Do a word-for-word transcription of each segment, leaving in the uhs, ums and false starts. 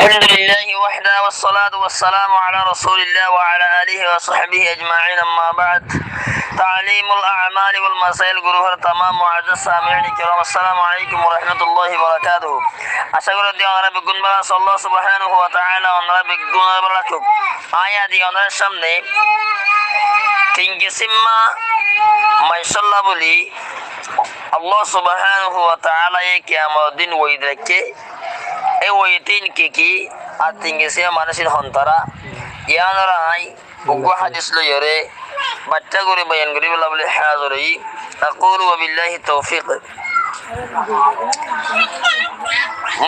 الحمد لله وحده والصلاة والسلام على رسول الله وعلى آله وصحبه أجمعين، أما بعد. تعليم الأعمال والمسائل gurufór tamam muazzaz samiin kiram, assalamu alaikum wa rahmatullahi wa barakatuhu. Acá gorí de onora beggún bála asó, Allah subhanahu wa ta'ala onora beggúnore bála rakók. Añí aijja onora sámne tin kisím manúcolla bóli Allah subhanahu wa ta'ala ye kiyamot din waid raikké. E waid ín ki ki, ar tin kisím manúcin hontara, yíanore añí uggwá hádis loiyóre baccá gorí boyan goríbolla bóli házir óiyi. أقول وبالله التوفيق.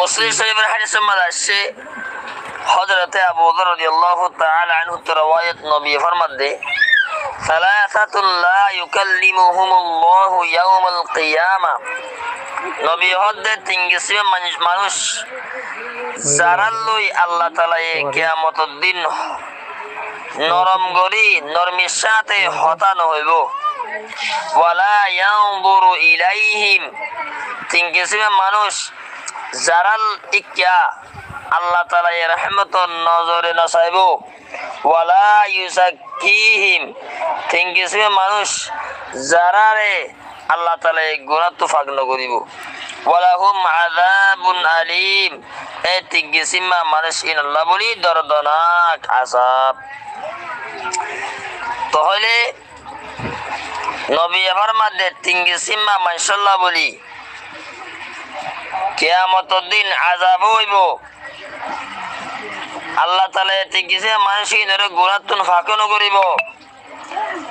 Muslim Córifor hádisor mazé aiccé, Hózorote Abu Zar rodiyallahu ta'ala anhu ttu rowayat, nobiye formadde, ثلاثة لا يكلمهم الله يوم القيامة. Nobiye hoódde tin kisím manúic, zarár loi Allah taala ye kiyamotor din norom gorí, normir sáñte hotá nohoibó. ولا ينظر إليهم. Tin kisím manúic zarár ikká Allah taala ye rahmotor nozore nosaibó. ولا يزكيهم. Tin kisím manúic zaráre Allah taala ye gunáttú fak nogoríbou. ولهم عذاب أليم. E tin kisím manúic ínolla bóli dordonák azab. Toóile nobiye formadde tin kisím manúcolla bóli kiyamotor din azab óibou. Allah taala ye tin kisím manúic ínoré gunáttún fak nogoríbou.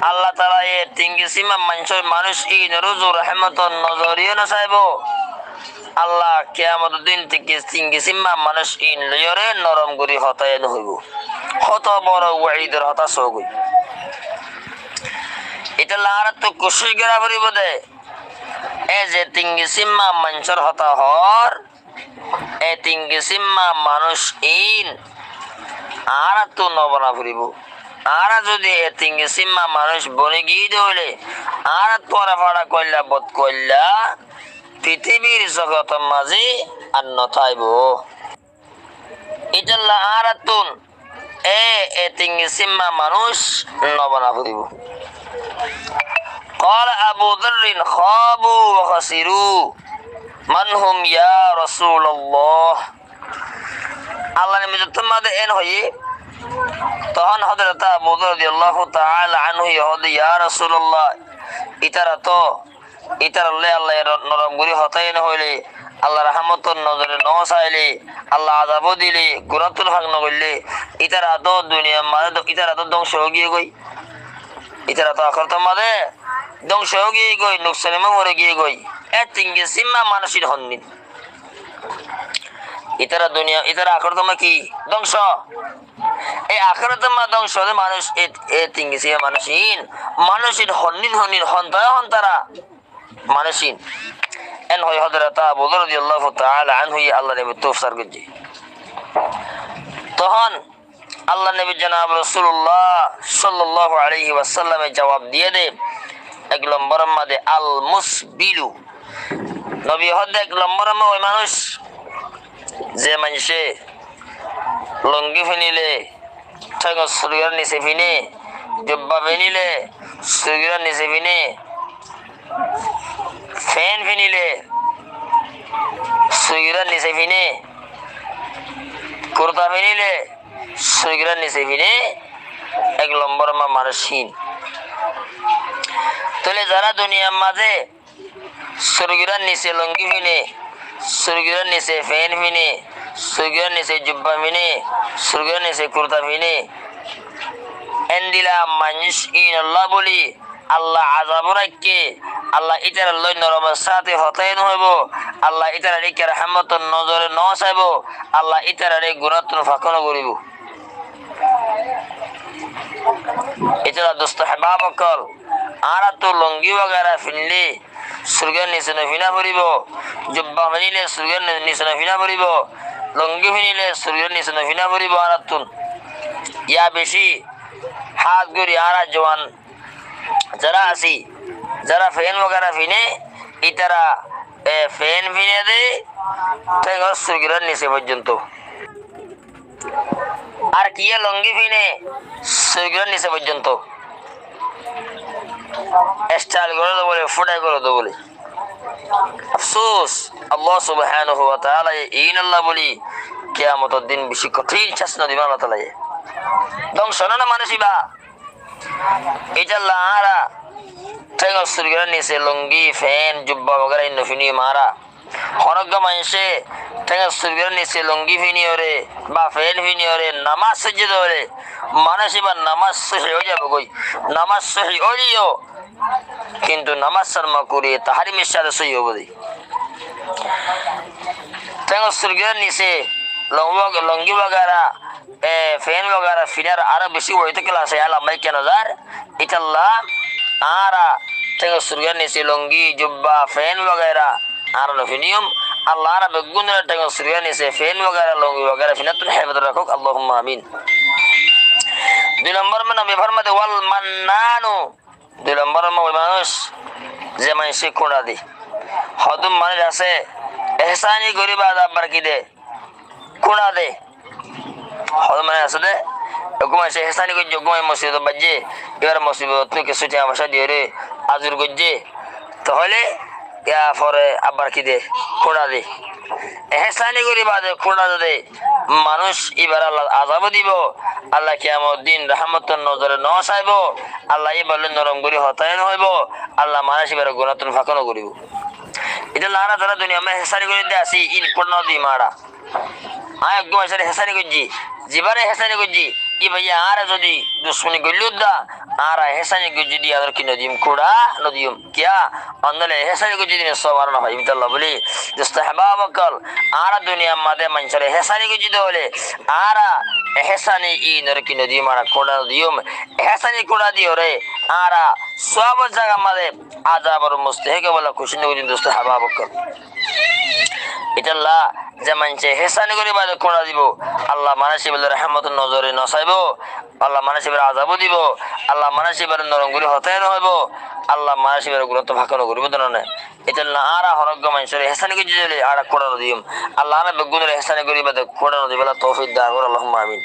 Allah taala ye tin kisím manúic, manúic ínoré zu rahmotor nozore yó nosaibó. Allah kiyamotor din tin kis-, tin kisím manúic ín loiyóre norom gorí hotá yó nohoibó. Hoto boro waidor hotá sógoi. Itolla añáráttu kucíc gorá foribó de, e ze tin kisím manúcor hotá hoór, e tin kisím manúic ín añáráttu nobana foribó. Añára zodi e tin kisím manúic boni giyí de óile, añáráttu añára fára koilla, bot koilla, pitibir zogotor mazé ar notáibou. Itolla añáráttun e, e tin kisím manúic nobana foribó. قال أبو ذر: خابوا وخسروا، من هم يا رسول الله؟ Allar nobi zottót mazé en hoiyé, tohón Hózorote Abu Zar rodiyallahu ta'ala anhu ye hoódde, ya Rasulallah, ítara to Ítarallói Allaye ro-, norom gorí hotá yó nohoilé, Allar rahmotor nozore nosailé, Allah azabó dilé, gunáttun fak nogoillé, ítara to duniyar mazé do-, ítara to dóngco ói giyé goi. Ítara to akérator mazé dóngco ói giyé goi, nuksanor mazé fori giyé goi. E tin kisím manúic ín honnín? Ítara duniya, ítara akérator mazé ki? Dóngco. E akérator mazé dóngco óiye manúic, e, e tin kisím manúic ín. Manúic ín honnín, honnín, hontara, hontara. Manúic ín. En hoi Hózorote Abu Zar rodiyallahu ta'ala anhu ye Allar nobittú fusár goijjé. Tohón Allar nobi janab Rosulullah sallallahu alaihi wasallame juwab diyé de, ek lombor mazé al musbilu. Nobi hoódde ek lombor mazé ói manúic, ze maincé lungí finilé, théngot surgirár nise finé, jubba finilé, surgirár nise finé, fén finilé, surgirár nise finé, kurta finilé, surgirár nise finé, ek lombor mazé manúic ín. Tóile zará duniyar mazé surgirár nise lungí finé, surgirár nise fén finé, surgirár nise jubba finé, surgirár nise kurta finé, endilla maincínolla bóli Allah azabó raikké, Allah ítarallói noromor sáñte hotá yó nohoibó, Allah ítararé rahmotor nozore nosaibó, Allah ítararé gunáttun fak nogoríbou. Ítara dustó ahbab ókkol, añárattú lungí wagera finlé, surgirár nise nofiná foribó, jubba finilé surgirár ni-, nise nofiná foribó, lungí finilé surgirár nise nofiná foribó añárattún. Yá bicí hás gorí añára juwan zará así, zará fén wagera finé, ítara, e, fén finé de, théngot surgirár nise foijjonto. Ar kiyé longi fine, sóigirár nise foijjonto esthal goró de bóle, fúçai goró de bóle. Afsús, Allah subhanahu wa taala ye iínolla bóli kiyamotor din beci kothin sásno dibo Allah taala ye. Dóngco no manúic ibá. Ítalla añára théngor sóigirár nise longi, fent, jubba wagera ín no finiyum añára. Honó uggwá maincé théngor sóigirár nise longi finiyóre ba fent finiyóre namás foijjé de óile, manúic ibár namás sóhi ói zaibo goi. Namás sóhi óileyo, kintu namás sar makuri, tahárimor sáte sóhi óibo de. Théngor sóigirár nise long-, longi wagera, e, fent wagera finar aró beci weight class, e, lamba ikká no zar. Ítalla añára théngor sóigirár nise longi, jubba, fent wagera añára no finiyum. Allah añára beggúnore théngor sóigirár nise fent wagera, longi wagera finattún hefazot rakók. Allahumma amin. Dui lombor maze nobi formade, wal mannanu. Dui lombor maze ói manúic ze maincé kúñça de. Hodún manúic asé, ehsáni gorí baade abbar ki de? Kúñça de. Hodún manúic asé de, uggwá maincé ehsáni goijjé, uggwá maincé musibot baijjé, ibár musibottún kessú tiañ foicá diyóre azur goijjé. Toóile yar fore abbar ki de? Kúñça de. Ehsáni gorí baade kúñça de manúic ibáre Allah azabó dibo. Allah kiyamot din rahmotor nozore no saibo. Allah ibálloi norom gorí hotá no hoibo. Allah manúic ibáre gunáttun fak no goríbo. Ítalla añára zará duniyat ehsáni gorí de así, ín kúñça no diyum añára. Añí eggúa maincóre ehsáni goijjí, zibáre ehsáni goijjí, íbaye añáre zodi ducmoni goillé dé, añára ehsáni goijjí dé añára ki no diyum? Kúñça no diyum. Kiyá? Ondóle ehsáni goijjí dé sóab añára no faiyum. Ítalla bóli, dustó ahbab ókkol, añára duniyar maze maincóre ehsáni goijjí dé óile, añára ehsáni ínore ki no diyum? Añára kúñça no diyum. Ehsáni kúñça diyóre añára sóabor zagar maze azabor mustahik óibolla kucíc no goijjum, dustó ahbab ókkol. Ítalla ze maincé ehsáni gorí baade kúñça dibo, Allah manúic íballe rahmotor nozore no saibo, Allah manúic íballe azabó dibo, Allah manúic íballe norom gorí hotá no hoibo, Allah manúic íballe gunáttun fak no goríbo de no né. Ítalla añára honó eggúa maincóre ehsáni goijjí dé óile añára kúñça no diyum. Allah añára beggúnore ehsáni gorí baade kúñça no dibolla toufik dan goró, Allahumma amin.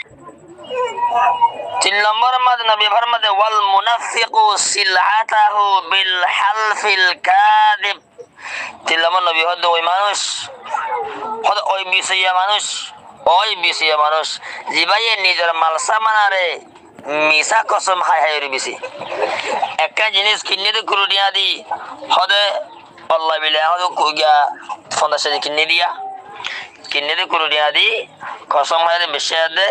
Tin lombor maze nobi formade, wal munaffiqu sil'atahu bil halfil kadib. Tin lombor nobi hoódde ói manúic, hoódde ói bisaiya manúic, ói bisaiya manúic, zibáye nizor mal samanare misá kosóm hái háiyore bisé. Ekkán jinís kinné dé kuri thiañ di, hoódde Allah bile hoódde ku-, giya fonzaic thiañ di kinné diya. Kinné dé kuri thiañ di, kosóm háiyore bisé dé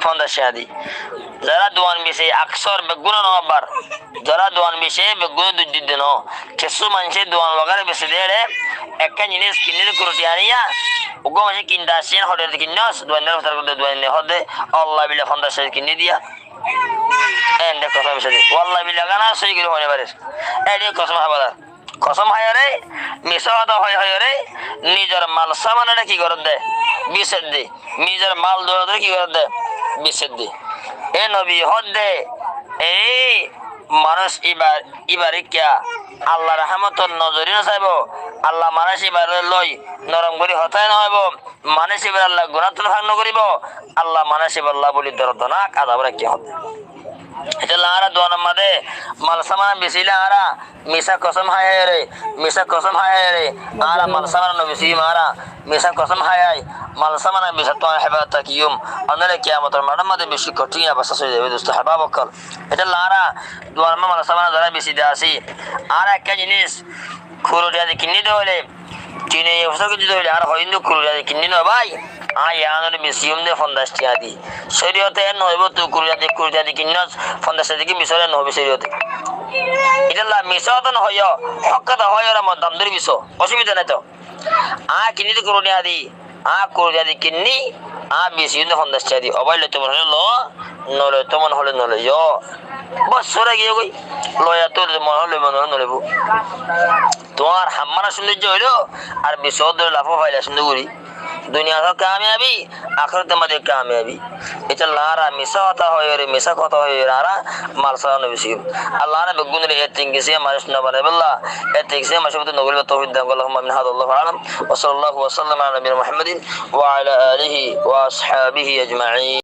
fonzaic thiañ di. Zará duan bisé aksor beggúne no abbar. Zará duan bisé beggúne duijjó de no. Kessú maincé duan wagera bisé dé re, ekkán jinís kinné dé kuri thiañ niya. Uggúa maincé kinné de asé, hoçé de kinnós, duan dóri fusár goijjé, duan ne hoódde, Allah bile fonzaic thiañ di kinné diya. Ende kosóm bisé dé. Allah bile gana sói gorí hoói no farir. Ende kosóm háibar. Kosóm háiyore, misá hotá hoi háiyore, nizor mal samanore ki gorédde? Bisédde. Nizor mal doulotore ki gorédde? Bisédde. E nobi hoódde, ei manúic íbar, íbar ikká Allahr rahmotor nozore no saibo, Allah manúic íbarelloi norom gorí hotá no hoibo, manúic íbare Allah gunáttun fak no goríbo, Allah manúic íballa bóli dordonák azab rakíye hoódde. Ítalla añára duanor maze mal saman bisíle añára misá kosóm hái háiyore, misá kosóm hái háiyore, añára mal saman no bisíyum, añára misá kosóm hái hái mal saman bisáttu añára hefazot tákiyum. Ondóle kiyamotor maçor maze beci kothín obostá ói zaibo, dustó ahbab ókkol. Ítalla añára duanor maze mal saman zará bisí de así, añára ekkán jinís kuri thiañ di kinní de óile, Tin bosór goijjé dé óile añára hoiyum dé kuri thiañ di kinní no bái, añí yián ore bisiyum dé fonzaic thiañ di. Córiyote en no hoibo, tui kuri thiañ di, kuri thiañ di kinnós, fonzaic thiañ di ki bisós, en no hoibo córiyote. Ítalla misá hotá no hoiyó, hók hotá hoiyóre mor dam dóri bisó, osubida nái to. Añí kinní dé kuri thiañ di, añí kuri thiañ di kinní, añí bisiyum dé fonzaic thiañ di. Ó bái, loito mone hoilé lo, no loito mone hoilé no loiyó. Bos fúrai giyé goi. Loiya to mone hoilé loibo, no loile no loibo. Tuáñr ham mara cúndor óilo, ar bisó dóri lafó faila cúndor gorí. Duniyat kamiyábi, akérat mazé kamiyábi. Ítalla añára misá hotá hoiyóre, misá hotá hoiyóre añára mal sára no bisaiyum. Allah añára beggúnore ettingesiya manúc no banaibólla, ettingesiya manúc no goríbolla toufik dan gorouk. Allahumma amin. Hada wallahu a'lam. Wa sallallahu wa sallam ala nabiyyina Muhammadin wa ala alihi wa ashabihi ajma'in.